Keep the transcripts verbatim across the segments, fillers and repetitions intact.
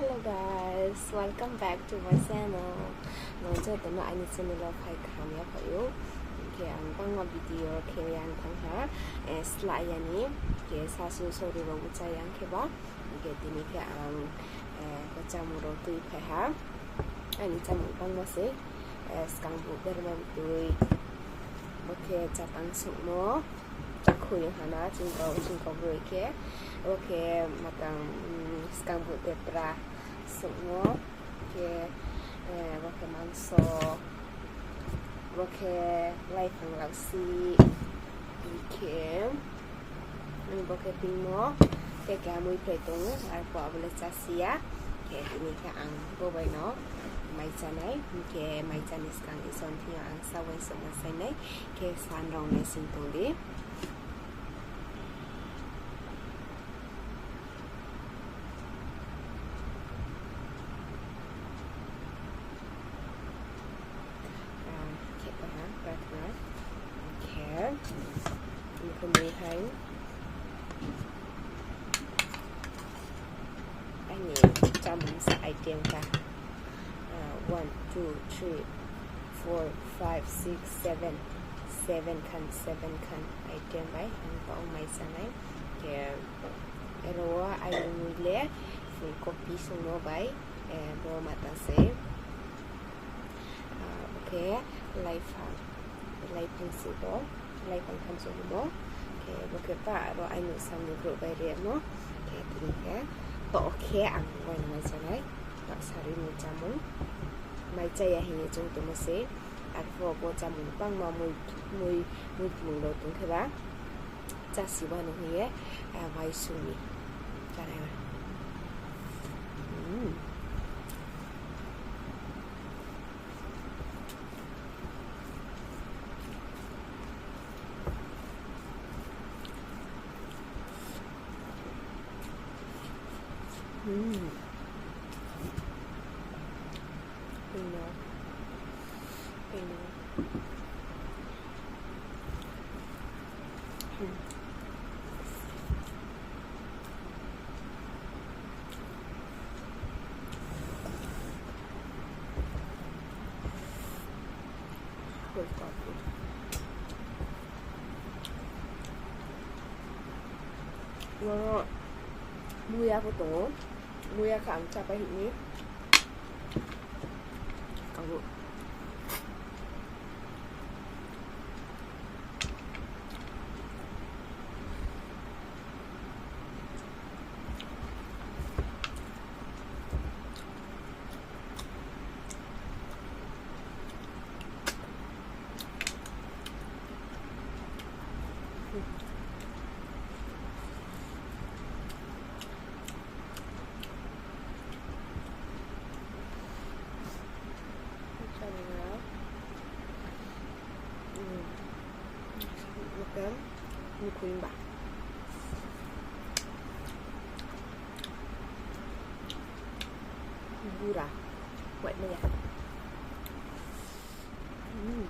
Hello guys, welcome back to my channel. Nang joto no aini channel wo phai kaham ya phai ou. Hing khe ang bangma video khe yang thanng ha, eh, slah ya ni, khe sasu sori rao bo chá yang khe ba. Hing khe tini khe ang, eh, khe chámung rao tui phai ha. Aini chámung bangma se, eh, skang bu berma tui, bo khe chatang sungmo, chakhui hana, chingkau, chingkau broi khe, bo khe matang, mm, skang bu tepra sungmo, khe, eh, bo khe mangso, bo khe laiphang laksi, khe, bo khe pingmo, khe keha mui phai tong ou, arphuh abo le chá si ya, khe tini khe ang bo bai no mai chá nai, hing khe mai chá ni skang isor thing yo ang sa uaingsouhma sai nai, khe san rao naising tong di. Ah, khe paha, prathna. Khe, mkhu mui hai. Aini chámung sa item kha. Ah, one, two, three, four, five, six, seven. Seven khan, seven khan item bai ang tong mai chá nai. Khe, aro wo aini mui le full copy sungmo bai, eh, bo matang se. Ah, bo khe laiphang, laiphang se bo, laiphang thamso bo. Khe bo khe pa aro aini sam ni brouh bai rimo. Khe tini khe, to khe ang bo bai no mai chá nai. To sarui ni chámung. Mai chá ya hing ye chung tongmo se. Arphuh bo chámung bangma mui, mui, mui tmung rao tong khe ba. Chá si ba no hing ye, ah, mai sung ni. Chá nai ba. Hmm. Hmm. Pino. Pino. Hmm. Muya pho tong ou. Muya khe ang chápai hing ni. Ang bo. Makan, mkhui ba. Bura. Kuat maya. Hmm.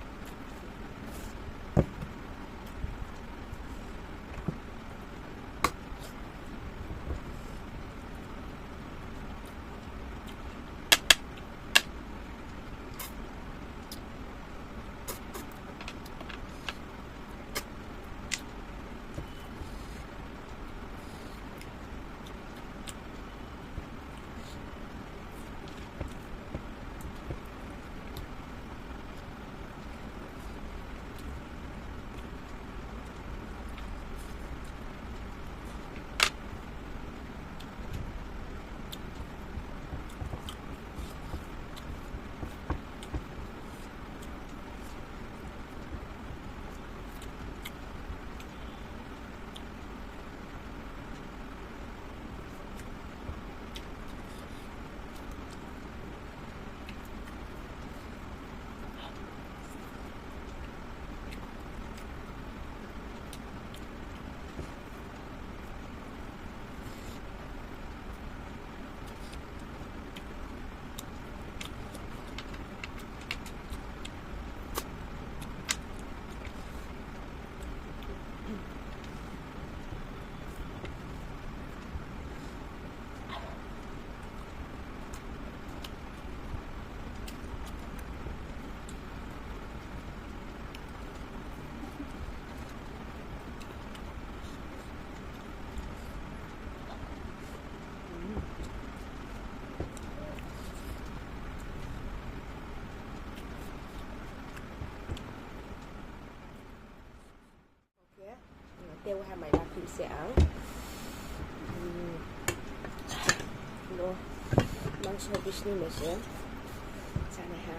Tei waha mai la phim se ang. Hmm. Bo mangso bisni no se chanai ha.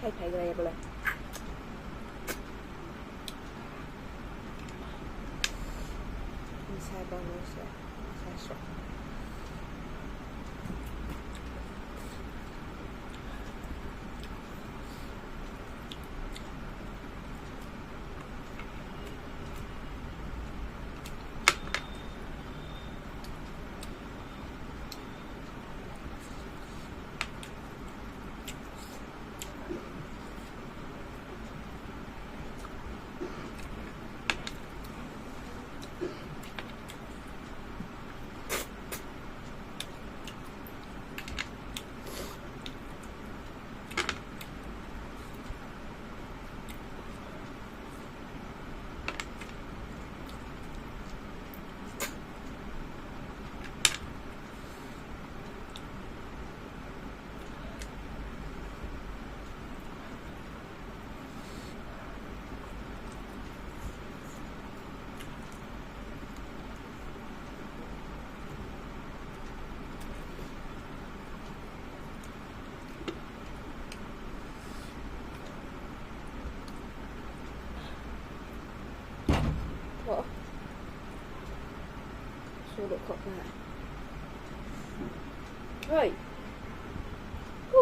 Hai phai gra ya bo le. Bsa bang no se, bsa so. Kho. Suruh kho kha. Hoi. Hu.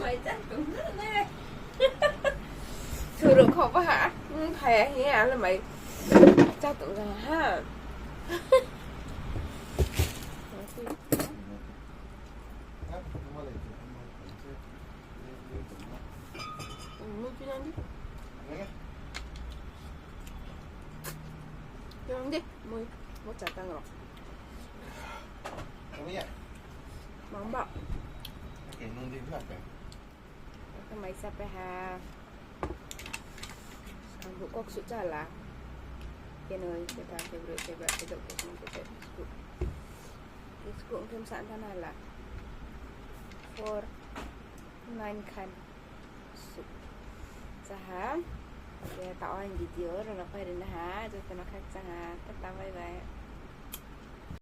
Mai chan tong ne. Suruh kho ba ha. Hmm, phai ya hi, ang le mai cha tong ha. Hmm, mui pi nang di. Pi nang di, mui. Bo cha tang rao. Mang ba. Ang mai cha pai ha. Ang bu kok suh cha la. Khe noi, khe ba, khe broi, khe ba, khe douh, khe song, khe chai, biscuit. Biscuit ang khe msa tha na la. Four, nine khan. Suh. Cha ha. Khe taoh ang video rao no phai ri na ha. Joto no khakchang ha. Tata, bye bye.